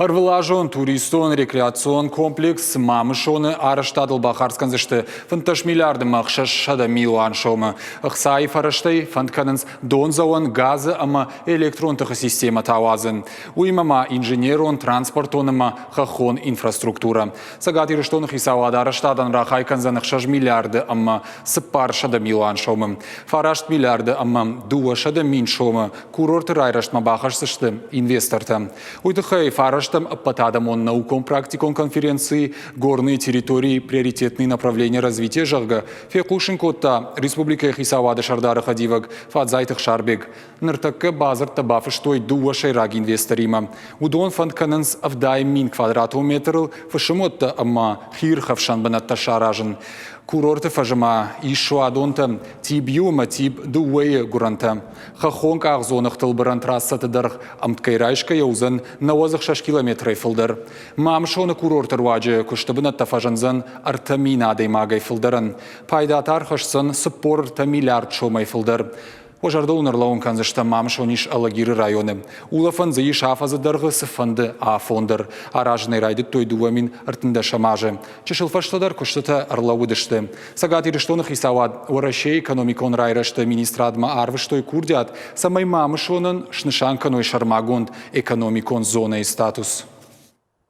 Ӕрвылазон туристон-рекреацион комплекс Мамысоны арӕзтадыл бахардз кӕндзысты 15 миллиарды ӕмӕ 600 милуан сомы. Ӕхцайы фӕрӕзтӕй фӕнд кӕнынц дондзӕуӕн, газы ӕмӕ электрон тыхы системӕтӕ ауадзын. Уыимӕ ма инженерон, транспортон ӕмӕ хӕххон инфраструктурӕ. Цӕгат Ирыстоны хицауад арӕзтадӕн рахай кӕндзӕн 6 миллиарды ӕмӕ 400 милуан сомы. 9 миллиарды ӕмӕ 200 мин сомы курорты райрӕзтмӕ бахӕсдзысты инвестортӕ. Уый тыххӕй фарастӕм ӕппӕтадӕмон наукон-практикон конференци «Горные территории. Приоритетные направления развития», зӕгъгӕ, фехъусын кодта республикӕйы хицауады сӕрдары хӕдивӕг Фадзайты Хсарбег. Ныртӕккӕ бадзырдтӕ бафыстой дыууӕ сӕйраг инвесторимӕ. Уыдон фӕнд кӕнынц 70 000 квадратон метрыл фысымуӕттӕ ӕмӕ хиирхӕфсӕн бынӕттӕ саразын. Курорты фӕзы ма ис суадонтӕ Тиб иу ӕмӕ Тиб дыууӕйы гуырӕнтӕ. Хӕххон къахдзоныгътыл бырӕн трассӕты дӕргъ ӕмткӕй райсгӕйӕ уыдзӕн 96 километрӕй фылдӕр. Мамысоны курорты руаджы куысты бынӕттӕ фӕзындзӕн 3000 адӕймагӕй фылдӕрӕн. Пайда та ӕрхӕсдзӕн 43 миллиард сомӕй фылдӕр. Уӕ зӕрдыл уын ӕрлӕууын кӕндзыстӕм, Мамысон ис Алагиры районы. Улӕфӕн дзы ис афӕдзы дӕргъы цыфӕнды афон дӕр. Аразын ӕй райдыдтой 2013 азы. Чысыл фӕстӕдӕр куыстытӕ ӕрлӕууыдысты. Цӕгат Ирыстоны хицауад Уӕрӕсейы экономикон райрӕзты министрадмӕ арвыстой курдиат, цӕмӕй Мамысонӕн снысан кӕной сӕрмагонд экономикон зонӕйы статус.